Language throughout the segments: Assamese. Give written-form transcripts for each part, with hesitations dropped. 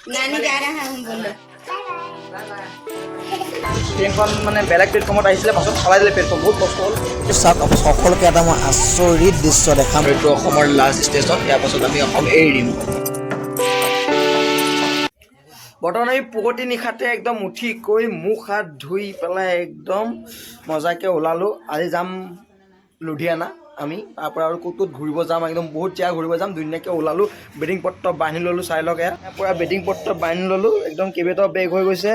नानी जा रहा हूँ, बोलो। ট্ৰেইনখন মানে বেলেগ প্লেটফৰ্মত আহিছিলে, পাছত সলাই দিলে প্লেটফৰ্ম। বহুত কষ্ট হ'ল। চাওক, সকলোকে এটা মই আচৰিত দৃশ্য দেখাম। এইটো অসমৰ লাষ্ট ষ্টেচন। ইয়াৰ পাছত আমি অসম এৰি দিম। বৰ্তমান আমি পুৱতি নিশাতে একদম উঠি কৰি মুখ হাত ধুই পেলাই একদম মজাকৈ ওলালোঁ। আজি যাম লুধিয়ানা আমি। তাৰ পৰা আৰু ক'ত ক'ত ঘূৰিব যাম, একদম বহুত জেগা ঘূৰিব যাম। ধুনীয়াকৈ ওলালোঁ, বেডিং পত্ৰ বান্ধি ল'লোঁ। চাই লওক, এয়া পূৰা বেডিং পত্ৰ বান্ধি ল'লোঁ। একদম কেইবাটাও বেগ হৈ গৈছে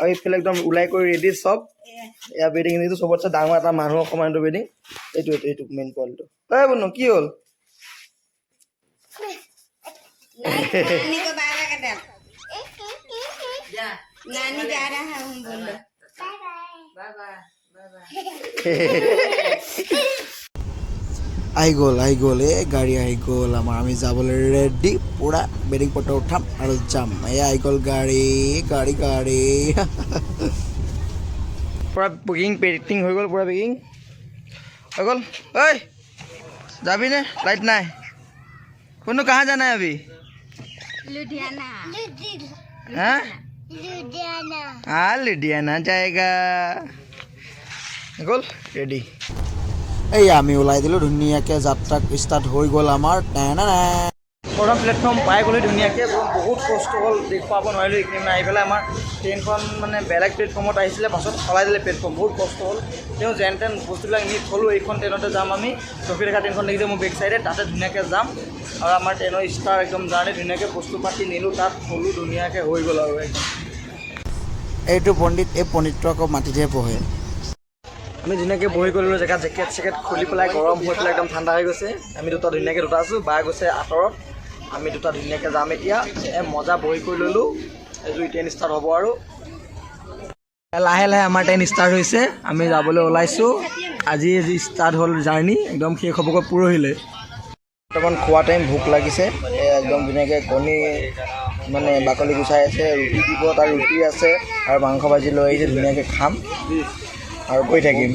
আৰু এইফালে একদম ওলাই কৰি ৰেডি চব। এয়া বেডিং, এইটো চবতছে ডাঙৰ এটা মানুহৰ সমান এইটো বেডিং। এইটো এইটো এইটো মেইন পোৱালিটো। ঐ বনো, কি হ'ল? नानी को बाय बाय कर दे। नानी जा रहा हूँ, बोलो। আহি গ'ল, আহি গ'ল, এই গাড়ী আহি গ'ল আমাৰ। আমি যাবলৈ ৰেডি পূৰা। বেডিং পত্ৰ উঠাম আৰু যাম। এই আহি গ'ল গাড়ী, গাড়ী, গাড়ী। পূৰা পেকিং পেকিং হৈ গ'ল, পূৰা পেকিং হৈ গ'ল। ঐ, যাবিনে? লাইট নাই। কোনো कहाँ जाना है अभी? लुधियाना। हाँ। लुधियाना। हाँ, लुधियाना जाएगा। গ'ল ৰেডি। এই আমি ওলাই দিলোঁ ধুনীয়াকৈ, যাত্ৰা ষ্টাৰ্ট হৈ গ'ল আমাৰ। টেনে। প্ৰথম প্লেটফৰ্ম পাই গ'লো ধুনীয়াকৈ। বহুত কষ্ট হ'ল, দেখুৱাব নোৱাৰিলোঁ এইখিনি। মানে আহি পেলাই আমাৰ ট্ৰেইনখন মানে বেলেগ প্লেটফৰ্মত আহিছিলে, পাছত সলাই দিলে প্লেটফৰ্ম। বহুত কষ্ট হ'ল, তেওঁ যেন তেন বস্তুবিলাক নি থ'লোঁ। এইখন ট্ৰেইনতে যাম আমি। ৰখি থকা ট্ৰেইনখন দেখিছে মোৰ বেক চাইডে, তাতে ধুনীয়াকৈ যাম। আৰু আমাৰ ট্ৰেইনৰ ষ্টাৰ একদম জাৰ্ণি। ধুনীয়াকৈ বস্তু পাতি নিলোঁ, তাত থ'লোঁ, ধুনীয়াকৈ হৈ গ'ল আৰু একদম। এইটো পণ্ডিত, এই পণ্ডিতটো আকৌ মাটিতহে পঢ়ে। আমি ধুনীয়াকৈ বহি গ'লোঁ জেগাত, জেকেট চেকেট খুলি পেলাই। গৰম হৈ পেলাই একদম ঠাণ্ডা হৈ গৈছে। আমি দুটা ধুনীয়াকৈ দুটা আছোঁ, বা গৈছে আঁতৰত। আমি দুটা ধুনীয়াকৈ যাম এতিয়া। মজা বহি কৰি ল'লোঁ। এইযোৰ ট্ৰেইন ষ্টাৰ্ট হ'ব আৰু লাহে লাহে আমাৰ ট্ৰেইন ষ্টাৰ্ট হৈছে। আমি যাবলৈ ওলাইছোঁ। আজি যি ষ্টাৰ্ট হ'ল জাৰ্ণি, একদম শেষ হ'বগৈ পৰহিলৈ। বৰ্তমান খোৱা টাইম, ভোক লাগিছে। একদম ধুনীয়াকৈ কণী মানে বাকলি গুচাই আছে। ৰুটি দিব, তাৰ ৰুটি আছে আৰু মাংস ভাজি লৈ আহিছে। ধুনীয়াকৈ খাম আৰু গৈ থাকিম।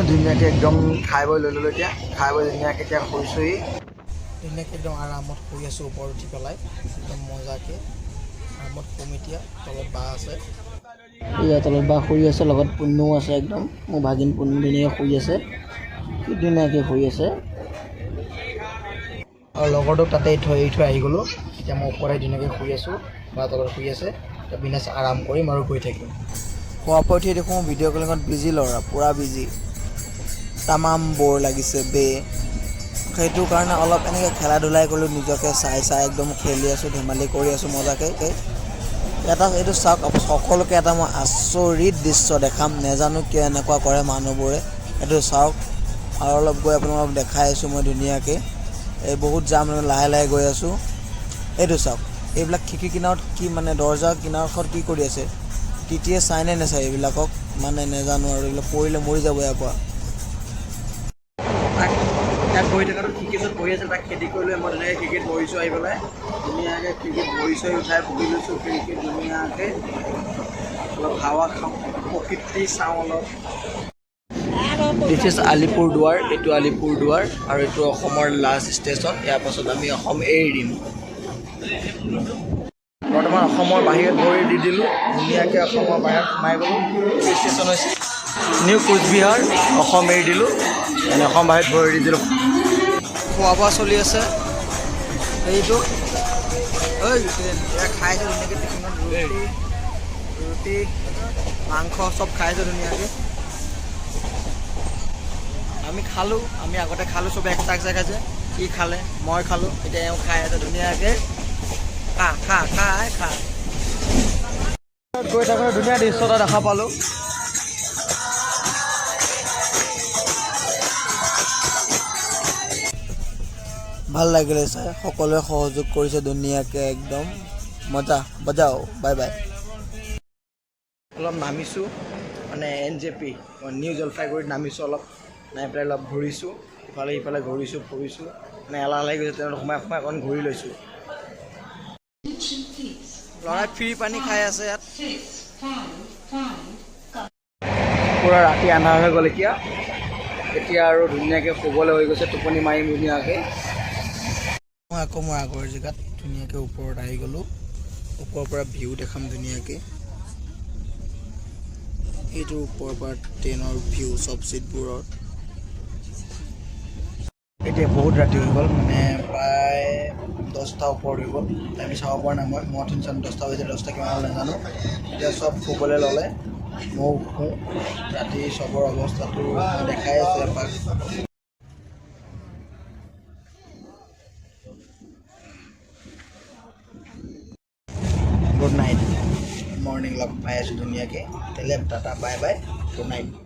ধুনীয়াকৈ একদম খাই বৈ লৈ ল'লোঁ। এতিয়া খাই বৈ ধুনীয়াকৈ এতিয়া শুইছোহি। ধুনীয়াকৈ একদম আৰামত শুই আছোঁ ওপৰত উঠি পেলাই। একদম মজাকৈ আৰামত শুম এতিয়া। তলত বা আছে। এয়া তলত বা শুই আছে, লগত পুণ্যও আছে। একদম মোৰ ভাগিন পুণ্য ধুনীয়াকৈ শুই আছে। কি ধুনীয়াকৈ শুই আছে। আৰু লগৰটোক তাতে থৈ এৰি থৈ আহি গ'লোঁ। এতিয়া মই ওপৰতে ধুনীয়াকৈ শুই আছোঁ, বা তলত শুই আছে। এতিয়া বিন্দাছ আৰাম কৰিম আৰু গৈ থাকিম। খোৱা পৰা উঠি দেখোঁ ভিডিঅ' কলিঙত বিজি ল'ৰা, পূৰা বিজি। তামাম ব'ৰ লাগিছে বে। সেইটো কাৰণে অলপ এনেকৈ খেলা ধূলাই কৰিলোঁ। নিজকে চাই চাই একদম খেলি আছোঁ, ধেমালি কৰি আছোঁ মজাকৈ। এটা এইটো চাওক, সকলোকে এটা মই আচৰিত দৃশ্য দেখাম। নেজানো কিয় এনেকুৱা কৰে মানুহবোৰে। এইটো চাওক আৰু অলপ গৈ আপোনালোকক দেখাই আছোঁ মই ধুনীয়াকৈ। এই বহুত যাম, লাহে লাহে গৈ আছোঁ। এইটো চাওক, এইবিলাক খিৰিকী কিনাৰত কি মানে দৰ্জা কিনাৰখন কি কৰি আছে? টিটিয়ে চাই নে নাচায় এইবিলাকক? মানে নেজানো আৰু, এইবিলাক পৰিলে মৰি যাব ইয়াৰ পৰা। তাক ইয়াত বহি থকাটো খিৰিকী ওচৰত বহি আছিল, তাক খেদি কৰি লৈ মই ধুনীয়াকৈ খিৰিকীত বহিছোঁ। আহি পেলাই ধুনীয়াকৈ খিৰিকীত বহি চহি উঠাই বহি লৈছোঁ খিৰিকীত ধুনীয়াকৈ। অলপ হাৱা খাওঁ, প্ৰকৃতি চাওঁ অলপ। This is Alipurduar. এইটো আলিপুৰদুৱাৰ আৰু এইটো অসমৰ লাষ্ট ষ্টেচন। ইয়াৰ পাছত আমি অসম এৰি দিম। বৰ্তমান অসমৰ বাহিৰত ভৰি দি দিলোঁ। ধুনীয়াকৈ অসমৰ বাহিৰত সোমাই গ'লোঁ। ষ্টেচন হৈছে নিউ কোচবিহাৰ। অসম এৰি দিলোঁ, মানে অসম বাহিৰত ভৰি দি দিলোঁ। খোৱা বোৱা চলি আছে। এইটো ঐ এয়া খাইছে ধুনীয়াকৈ টিফিনত ৰুটি, ৰুটি মাংস চব খাইছে ধুনীয়াকৈ। আমি খালোঁ, আমি আগতে খালোঁ। চবে এক্সট্ৰা এক্সট্ৰা খাইছে। সি খালে, মই খালোঁ, এতিয়া এওঁ খাই আছে ধুনীয়াকৈ। খা, খা, খা, খা। গৈ থাকোঁতে ধুনীয়া দৃশ্য এটা দেখা পালোঁ। ভাল লাগিলে চাই। সকলোৱে সহযোগ কৰিছে ধুনীয়াকৈ, একদম মজা। বজাও, বাই বাই। অলপ নামিছোঁ, মানে এনজেপি নিউ জলপাইগুৰিত নামিছোঁ। অলপ নামি পেলাই অলপ ঘূৰিছোঁ, ইফালে সিফালে ঘূৰিছোঁ ফুৰিছোঁ। মানে এলাহ লাগি গৈছে, ট্ৰেইনত সোমাই সোমাই অকণ ঘূৰি লৈছোঁ। ল'ৰাই ফ্ৰী পানী খাই আছে ইয়াত। পূৰা ৰাতি আন্ধাৰ হৈ গ'ল এতিয়া। এতিয়া আৰু ধুনীয়াকৈ শুবলৈ হৈ গৈছে, টোপনি মাৰিম ধুনীয়াকৈ। মই আকৌ মোৰ আগৰ জেগাত ধুনীয়াকৈ ওপৰত আহি গ'লোঁ। ওপৰৰ পৰা ভিউ দেখাম ধুনীয়াকৈ। এইটো ওপৰৰ পৰা ট্ৰেইনৰ ভিউ, চব চিটবোৰৰ। এতিয়া বহুত ৰাতি হৈ গ'ল, মানে প্ৰায় 10টা ওপৰত হৈ গ'ল। আমি চাব পৰা নাই। মই টেনশ্যন, 10টা বাজিছে, 10টা কিমান হ'ল নাজানো। এতিয়া চব শুবলৈ ল'লে, ময়ো শুওঁ। ৰাতি চবৰ অৱস্থাটো মই দেখাই আছোঁ এপাক। গুড নাইট, মৰ্ণিং লগ পাই আছোঁ ধুনীয়াকৈ। তেতিয়াহ'লে tata, bye bye, good night.